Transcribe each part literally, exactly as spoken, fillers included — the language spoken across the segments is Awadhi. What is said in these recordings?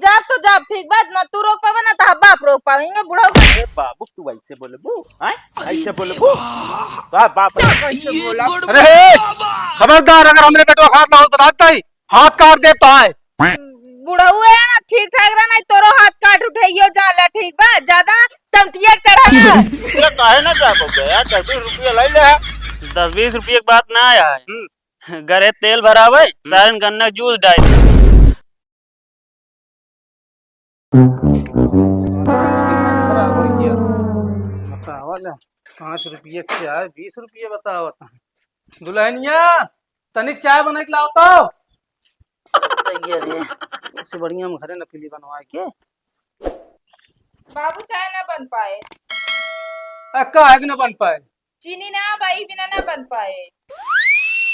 जाब तो जाब, ठीक बा, ना तू रोक पावे, ना तहार बाप रोक पावे, इनके बुढ़ऊ। अरे बाबू, तू ऐसे बोलबू? हैं? ऐसे बोलबू? का बाप रे? कैसे बोला? अरे हे! खबरदार, अगर हमरे बेटवा के हाथ लगाओ तो भागता ही, हाथ काट दे तो आए। बुढ़ऊ है ना, ठीक ठाक रहा, नहीं तोरो हाथ काट उठाइयो जाला, ठीक बा? ज्यादा टंटिया चढ़ा ना। ये काहे ना जाबो बे यार, दस बीस रुपया ले ले। दस बीस रुपये की बात ना आया है। हम्म। घरे तेल भरावे, हम्म। सारन गन्ना जूस डाल दे। खराब हो गया। बतावा ना, पाँच रुपये के चाय, बीस रुपये बतावत है। दुल्हनिया, तनिक चाय बना के लाओ तो। ये रे, इससे बढ़िया हम घरे न पीली बनवा के। बाबू, चाय ना बन पाए। आ, काहे के ना बन पाए? चीनी ना बा, ई बिना ना बन पाए।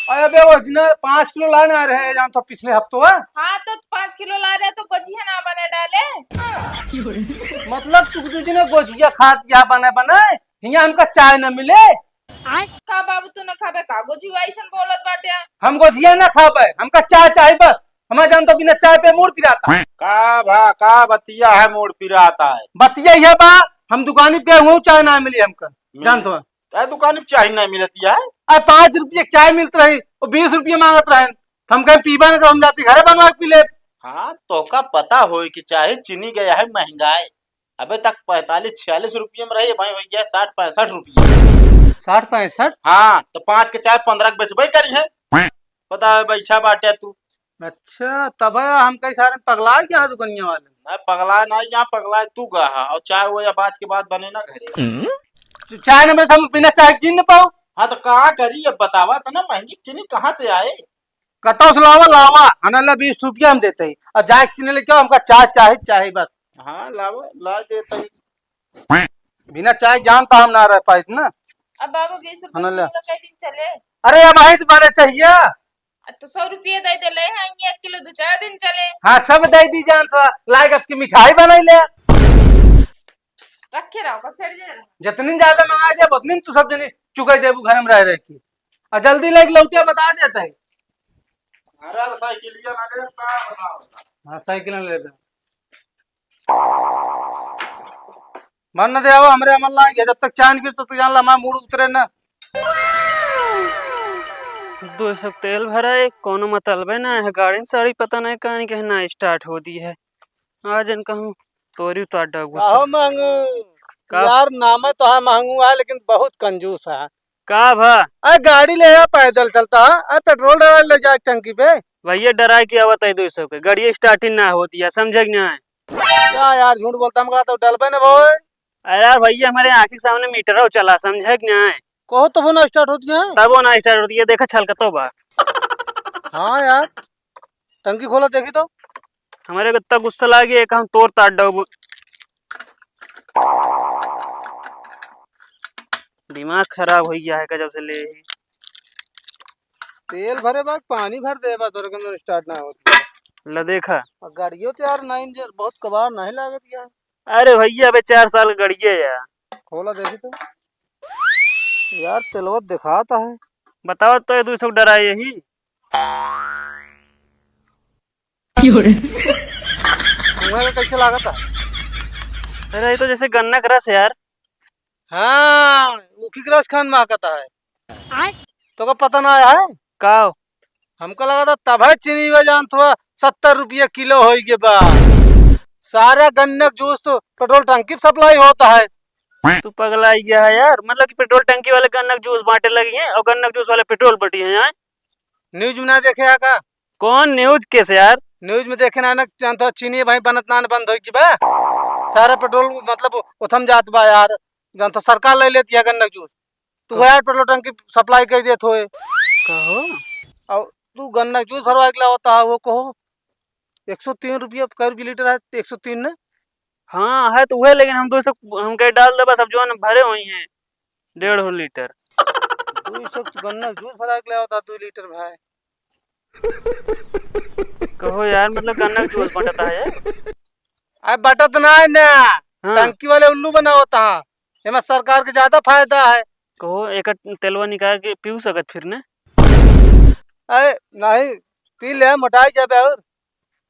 अरे बे, वो दिन पाँच किलो लाना रहे, जान तो पिछले हफ्तों, हाँ? हाँ, तो पाँच किलो ला रहे तो गोजिया ना बने डाले। मतलब तू दू दिन गोजिया खात या बने बने, हियाँ हमका चाय ना मिले। का बाबू, तू ना खाबे का गोजिया, ऐसन बोलत बाटे? हम गोजिया ना खाबे, हमका चाय चाही बस। हमारे जान तो बिना चाय पे मूड़ पिराता। का भा, का बतिया है मूड़ पिराता है? बतिया यह बा, हम दुकानी पे गए हुए, चाय ना मिली हमका। मिली। जान तो है। चाय दुकानी पे चाय ना मिलती है? अरे पाँच रुपये चाय मिलत रही, वो बीस रुपये मांगत रहे। हम कहे पीबा ना, तो हम जाती घरे बनवा के पी ले। हाँ, तोका पता होए कि चाहे चीनी गया है महंगाई। अबे तक पैंतालीस छियालीस रुपये में रही, भाई हो गया साठ पैंसठ रुपये। साठ पैंसठ? हाँ, तो पाँच के चाय पन्द्रह के बेचबे करी है। पता है, बैठा बाटे तू। अच्छा, तब है हम कई सारे पगला गया है दुकनिया वाले। ना पगला ना, यहाँ पगला है तू गा है, और चाय वो या पाँच के बाद बने ना घरे। हम्म। तो चाय ना बने तो हम बिना चाय के जी न पाओ। हाँ, तो का करी, अब बतावा तो ना, महंगी चीनी कहाँ से आए? कतौ से लावा, लावा, हना ला बीस रुपया हम देते ही। और जाए के चीनी लेके आओ, हमका चाय चाही, चाही बस। हाँ, लावा, ला देते ही। बिना चाय जान तो हम ना रह पाइत ना। अब बाबू, बीस रुपया हना ला। चीनी ला कई दिन चले? अरे, अब आई तो माने चाहिए। आ, तो सौ रुपया दे दे ले हैं, ये एक किलो दो चार दिन चले। हाँ, सब दे दी जान तो, लाइक आपकी मिठाई बनाई ले। रखे रहो, बस सड़ जाए। जितनी ज्यादा मंगा जाए, उतनी तू सब जनी चुकाई देबू घर में रह रह के। आ जल्दी लेके लौटिया बता देता है। अरे साइकिलिया ना ले, का बताओ? हाँ, साइकिल ना ले दे। मन न दे आवा, हमरे अमल लाग गया। जब तक चाय न पी, तब तक जान ला, हमारा मूड उतरे ना। दो सौ तेल भरा है, कोनो मतलबे ना है। गाड़ी साड़ी पता नहीं कहाँ के ना स्टार्ट होती है। आज इनका हम तोरी उतार डाल गुस्सा। कहो महंगू, का? यार नाम है तो है महंगू है, लेकिन बहुत कंजूस है। का भा? अरे गाड़ी ले आ, पैदल चलता है, अरे पेट्रोल डरा ले जा टंकी पे। भैया डराए के आवत है दो सौ के, गाड़ी स्टार्टिंग ना होती है, समझे कि नहीं? क्या यार झूठ बोलता, हम कहा तो डलबे ना भोए। अरे यार भैया, हमारे आँखी के सामने मीटर हो चला, समझे कि नहीं? कहो तो वो ना स्टार्ट होती है। तब वो ना स्टार्ट होती है, देखा छलकतो बा। हाँ यार, टंकी खोला देखी तो। हमारे को इतना गुस्सा लागे, एक हम तोर तार डाउब। दिमाग खराब हो गया है गजब से ले। तेल भरे बाद पानी भर दे बा, तोरे के अंदर स्टार्ट ना होती। ल देखा। और गाड़ियों तो यार ना इंजन बहुत कबाड़ नहीं लागत यार। अरे भैया, अबे चार साल के गड़िया यार। खोला देखी तो। यार, तेलवा दिखाता है। बताओ तो, ये दो सौ डराए यही। क्यों रे? तुम्हारा कैसे लागत है? अरे, ये तो जैसे गन्ना का रस है यार। हाँ, ऊखी के रस खान महकता है। आय? तो का पता ना आया है? का? हमका लगा था तब है चीनी बा जान थोड़ा सत्तर रुपया किलो होई के बा। सारा गन्ना का जूस तो पेट्रोल टंकी पे सप्लाई होता है। तू पगला ही गया है यार, मतलब कि पेट्रोल टंकी वाले गन्ना का जूस बांटे लगी हैं और गन्ना का जूस वाले पेट्रोल बटी हैं, हैं? न्यूज में ना देखे है का? कौन न्यूज कैसे यार? न्यूज में देखे ना, ना जानता चीनी भाई बनत ना, ना बंद होई के बा। सारा पेट्रोल मतलब उथम जात बा यार, जानता सरकार ले लेती है गन्ना का जूस। तू तो यार पेट्रोल टंकी सप्लाई कर देत होए। कहो। और तू गन्ना जूस भरवा के लावता है, वो कहो। एक सौ तीन रुपया कै रुपया लीटर है, एक सौ तीन ने? हाँ, है तो वह, लेकिन हम दो सौ हम कहीं डाल दे बस, अब जो है ना भरे हुई हैं डेढ़ सौ लीटर। दो सौ तो गन्ना जूस भरा के लावता दो लीटर भाई। कहो यार, मतलब गन्ना जूस बटता है यार? अरे बटत ना है ना, हाँ। टंकी वाले उल्लू बनावता है, एमा सरकार के ज्यादा फायदा है। कहो, एक तेलवा निकाल के पीऊ सकत फिर ने? अरे नहीं, पी ले, मोटाई जाबे और।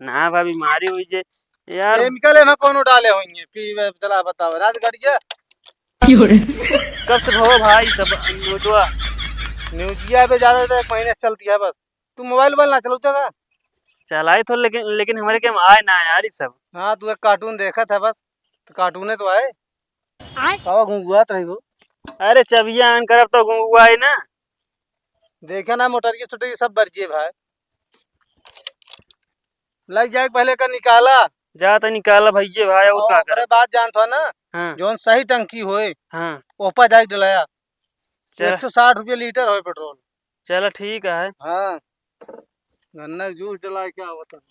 ना बा, बीमारी हुई जे। यार। केमिकल एमे कौनो डाले होइहैं, पीवे चला बतावे, रात गड़िया। क्यों रे? कब से भवा भाई सब न्यूजवा? न्यूजिया पे ज्यादा तो एक महीने से चलती है बस। तू मोबाइल वोबाइल ना चलौते का? चलाई तो, लेकिन, लेकिन हमरे के में आए ना यार ई सब। हाँ, तू एक कार्टून देखत है बस, तो कार्टूने तो आए। आए? कावा घुंघुआत रही हो? अरे चबिया on करब तो घुंघुआई ना। देखे ना मोटरिया सोटरिया सब बरिजे भाई। लग जाए पहले का निकाला। जा त निकाला भैया भाई, और और का ओकरे करब? बाद जानत हो ना, हाँ। जौन सही टंकी होए, हाँ। ओपा जाके डलाया। चल। एक सौ साठ रुपया लीटर होए पेट्रोल। चला ठीक है। हाँ, गन्ना के जूस डलाए क्या होता है?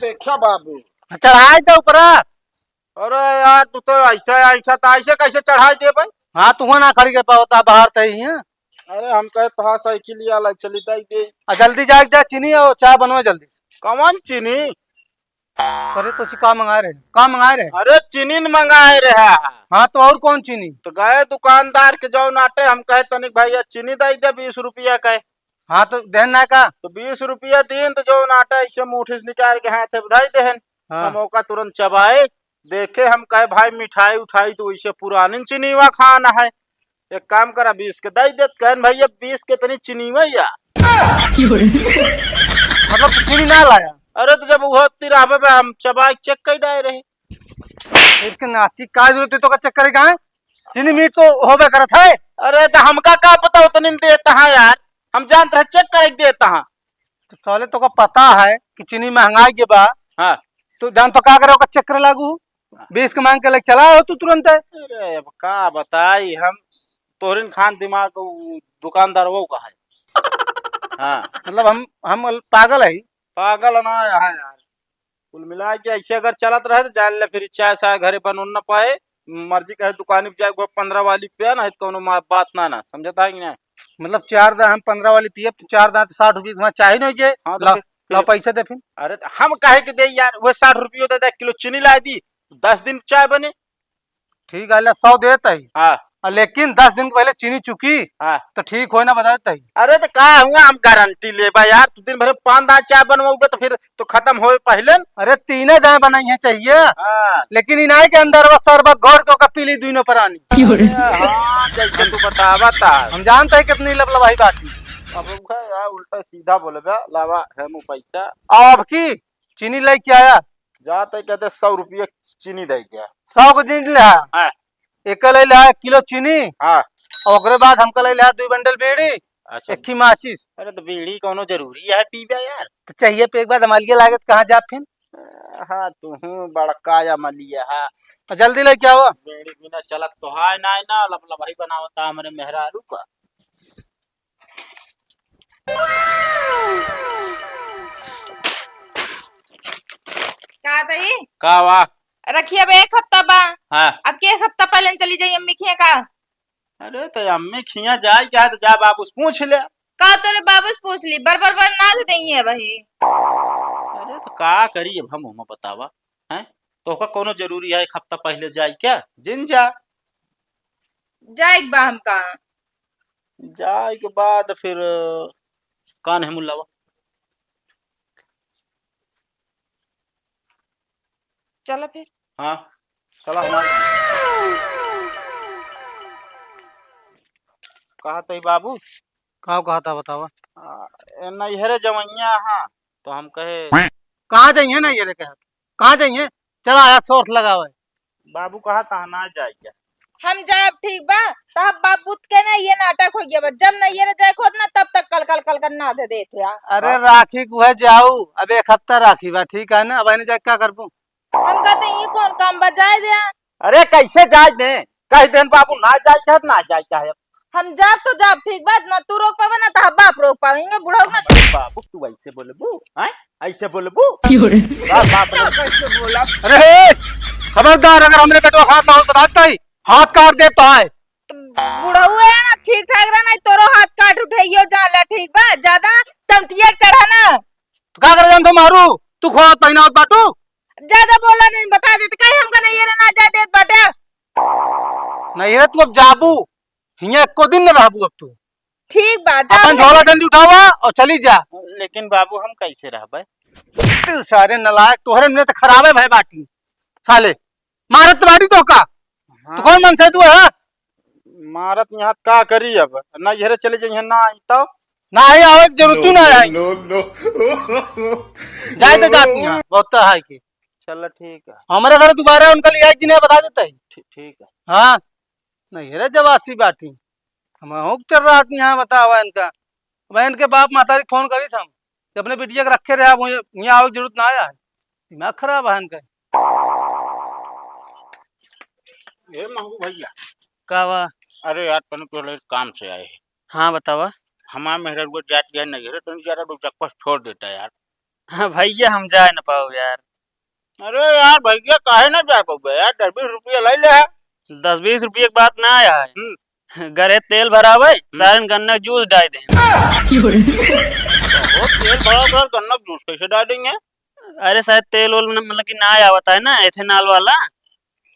देखा बाबू। चढ़ाई दे ऊपरा। अरे यार, तू तो ऐसा है, ऐसा तो ऐसे कैसे चढ़ाई देबे? हाँ, तू ना खड़ी कर पावता, बाहर तई है। अरे हम कहे तो हाँ, साइकिल या ला चली दाई दे। आ, जल्दी जाके दे चीनी और चाय बनवा जल्दी से। कौन चीनी? अरे कुछ का मंगाए रहे, का मंगाए रहे? अरे चीनी न मंगाए रहे। हाँ तो और कौन चीनी? तो गए दुकानदार के जौन आटे, हम कहे तनिक भैया चीनी दाई दे बीस रुपया के। हाँ तो देन ना का? तो बीस रुपया दीन तो जौन आटा ऐसे मुट्ठी से निकाल के हाथे बधाई देहन। हाँ। हम ओका तुरंत चबाए, देखे हम कहे भाई मिठाई उठाई तो ऐसे पुरानी चीनीवा खाना है, एक काम करा, बीस के दई देत। कहन, "भैया, बीस के तनी चीनी में या।" मतलब, तू चीनी ना लाया? अरे, तो जब उहो तिराबे में हम चबाई के चेक कर डाए रहे। इसके नाती का जरूरत है तो का चेक करेगा, हैं? चीनी मीठ तो होबे करत है। अरे, तो हमका का पता उतनी में देता है यार, हम जानत रहे चेक करे के देता है। तो साले, तोका पता है कि चीनी महंगाई के बा। हाँ। तो जान तो का करे, ओकर चेक करे लागू। हाँ। बीस के मांग के लेके चला हो तू तुरंत है। अरे, अब का बताई हम, तोहरिन खान दिमाग उ दुकानदार वो का है। हाँ। मतलब हम, हम पागल है? पागल ना है यार। कुल मिला के ऐसे अगर चलत रहे तो जान ले, फिर चाय साय घरे बनन न पाए। मर्जी कहे दुकान पे जाए, वो पन्द्रह वाली पे ना, तो कौनो मा-, बात ना, ना, समझता है कि ना? मतलब, चार दांत हम पन्द्रह वाली पियब, तो चार दांत साठ रुपये के हमारे चाही नहीं जे। हाँ, तो ला, फिर, ला फिर पैसा दे फिर। अरे, तो हम काहे के दे यार, वो साठ रुपये दे दे, किलो चीनी ला दी, दस दिन चाय बने। ठीक है, ले, सौ देत है। हाँ। और लेकिन दस दिन पहले चीनी चुकी, हाँ। तो ठीक होए ना, बता देता ही। अरे तो का हुआ, हम गारंटी लेबा यार, तू दिन भर में पाँच दांत चाय बनवाओगे तो फिर तो खत्म होए पहले न। अरे तीने दांत बनाई है चाहिए। हाँ। लेकिन इनाई के अंदर बस शरबत घोर के ओका पी ली दुइनो प्राणी। क्यों रे? अरे हाँ, जैसे तू बतावा था। हम जानते हैं कितनी लबलबाही बाटी। अब उनका यार उल्टा सीधा बोलबा, लावा है मुँह पैसा। अब की चीनी लेके आया। जाते कहते सौ रुपये चीनी दे गया। सौ को चीनी ले आया। हाँ। एक ले ला किलो चीनी। हाँ। और ओकरे बाद हमका ले ला दुई बंडल बीड़ी, अच्छा। एक ही माचिस। अरे तो बीड़ी कौनो जरूरी है पीबे यार? तो चाहिए पे एक बार अमलिया लागत कहाँ जा फिर? हाँ, तू हूँ बड़का अमलिया है। तो जल्दी लेके आओ। बीड़ी बिना चलत तो है ना, ना लबलबाही बनावता हमरे मेहरारू का। का तई? का वा? रखी अब एक हफ्ता बा। हाँ। अब के एक हफ्ता पहले चली जाई अम्मी खिया का? अरे तो अम्मी खिया जाए क्या है तो जा बाबू से पूछ ले। का तोरे बाबू से पूछ ली, बर बर बर ना दे देंगे भाई। अरे तो का करी अब हम, हम बतावा, हैं? तोहका कौनो जरूरी है एक हफ्ता पहले जाए क्या? जिन जा। जाए के बा हमका। जाए के बाद फिर कान है मुल्लावा। चला फिर। हाँ, चला हमारे। कहा तई बाबू? का कहा था बतावा? आ, ए, नैहरे जवैया हाँ, तो हम कहे कहाँ जाइए नैहरे कहा? कहाँ जाइए? चला आया सोर्थ लगावे। बाबू कहा था ना जाए क्या? हम जाब ठीक बा, तब बाबू के ना ये नाटक हो गया बा। जब ना ये जाए खुद ना तब तक कल कल कल कल ना दे देते हैं। अरे हाँ। राखी को है जाऊ, अब एक हफ्ता राखी बा, ठीक है ना? अब आने जाए क्या करबू? हम कहते ये कौन काम बा, जाए दे। अरे कैसे जाए दे? कह देन बाबू ना जाए क्या, ना जाए क्या है? हम जाब तो जाब, ठीक बात ना, तू रोक पावे ना, तो बाप रोक पावेंगे, बुढ़ऊ ना। अरे बाबू, तू ऐसे बोलबू, हैं? ऐसे बोलबू? क्यों रे? बाप, बाप रे। कैसे बोला? अरे हे, खबरदार, अगर हमरे बेटवा हाथ लाओ तो बात तई, हाथ काट दे तो आए। तो बुढ़ऊ है ना, ठीक ठाक रहा, नहीं तोरो हाथ काट उठाइयो जाला, ठीक बा? ज्यादा टंटिया चढ़ा ना। तो का करे जान तो मारू, तू खोत पहिनावत बाटू। ज्यादा बोला नहीं, बता देते, कहीं हमका नहीं ये ना जा देत बाटे। नहीं रे, तू अब जाबू, हियाँ एको दिन न रहबू अब तू। ठीक बा, जा अपन भाई। झोला डंडी उठावा और चली जा। लेकिन बाबू, हम कैसे रहबे? तू सारे नालायक, तोहरे में तो खराबे भय बाटी। साले, मारत बाटी तो का? हाँ। तू कौन मन से तू है? मारत यहाँ का करी अब? नैहरे चले जाइए ना आई तो? ना ही आवे के जरूरत ही ना आई। No, no, no। जाए तो जात यहाँ, बहुत तो है कि। चलो ठीक है। हमारे घर दोबारा उनका लिए आई जिन्हें बता देता है। ठी-, ठीक है। हाँ, नैहरे जब आसी बाटी। हम हो चल रहा आदमी यहाँ बतावा इनका। मैं इनके बाप महतारी फोन करी था कि अपने बिटिया के रखे रहे, आप वहीं, यहाँ आवे के जरूरत ना आया है। दिमाग खराब है इनका। ए महबूब भैया। का बा? अरे यार, तनी तोरे काम से आए हैं। हाँ, बतावा। हमार मेहररुआ जात गया नैहरे, तनी जरा दो चक्कर छोड़ देता यार। हाँ भैया, हम जाए न पाओ यार। अरे यार भैया, काहे ना जाए पाओ यार, दस बीस रुपया ले ले है। दस बीस रुपया की बात ना आया है। हम्म। घरे तेल भरावे, हम्म। सारन गन्ना जूस डाल दे। वो तेल भरा भरा गन्ना जूस कैसे डाल देंगे? अरे शायद तेल ओल न-, मतलब कि ना आवत है ना, ethanol वाला।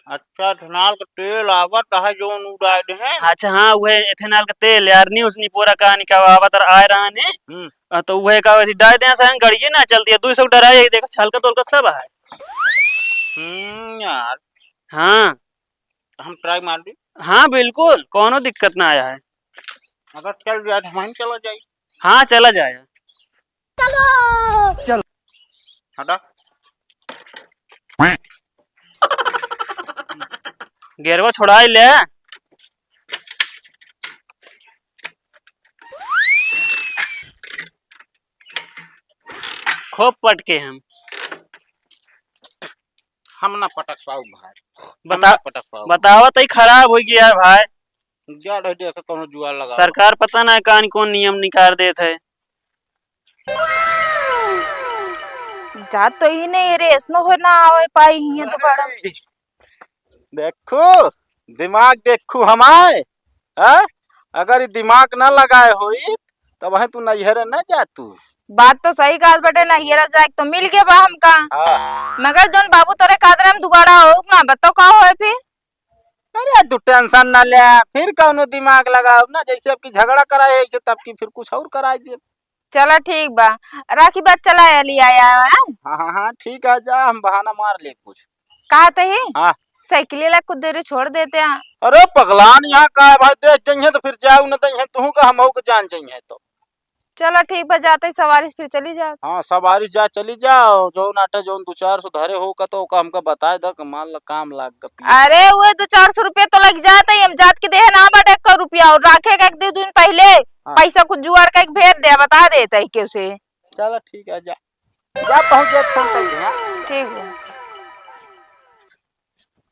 अच्छा, ethanol का तेल आवत है जो उ डाल दे हैं? अच्छा हाँ, वह ethanol का तेल यार, news नहीं पूरा कहानी का आवत और आए रहा ने। हम्म। आ, तो वह का वैसे डाल दे हैं, सारन गड़िए ना चलती है, दो सौ डराए, देखो छलका तोलका सब है। हम्म यार। हाँ। हम try मार ली। हाँ, बिल्कुल, कौनो दिक्कत ना आया है। अगर चल जाए तो हम चला जाए। हाँ, चला जाए। चलो। चल। हटा। गेरवा छोड़ाई ले। खूब पटके हम। हम ना पटक पाऊ भाई। हम बता-, ना पटक पाऊ। बतावा तो ही खराब हो गया भाई। जा रहे देख कौनो जुआर लगा। सरकार पता ना कान कौन नियम निकाल देत है। जा तो ही नहीं रे, ऐसनो हो ना आवे पाई हियां दोबारा। देखू, दिमाग देखू हमारे, हाँ? अगर ई दिमाग ना लगाए होई, तब है तू नैहरे ना जा तू। बात तो सही कहत बटे, नैहरे जाए तो मिल के बा हमका। हाँ। मगर जोन बाबू तोरे खातिर हम दुगाड़ा हो ना, बताओ का होए फिर? अरे तू tension ना ले, फिर कौनो दिमाग लगाओ ना, जैसे अब की झगड़ा कराए है, ऐसे तब की फिर कुछ और कराए दे। चला ठीक बा, राखी बात चला लिया यार, हाँ? हाँ, हाँ, हाँ, ठीक है, जा, हम बहाना मार ले कुछ। कहा तही? हाँ। साइकिल ला कुछ देर छोड़ देते हैं। अरे पगलान यहाँ का है भाई, देख जइहे तो फिर जाऊ न दइहे, तू का हम के जान जइहे तो। चला ठीक बा, जाते ही सवारी से फिर चली जाओ। हाँ, सवारी से जा, चली जाओ, जौन आटे जौन दो चार सौ धरे हो का तो ओका हमका बताए द, मान ला काम लाग गया। अरे वो दो चार सौ रुपया तो लग जाता ही, हम जात के देहे ना बाटे एक रुपया, और राखे का एक दो दिन पहले हाँ। पैसा कुछ जुगाड़ करके भेज दे, बता देता ही केहू से। चला ठीक है, जा। जा पहुँच जाए, फोन कर दे, हाँ? ठीक है।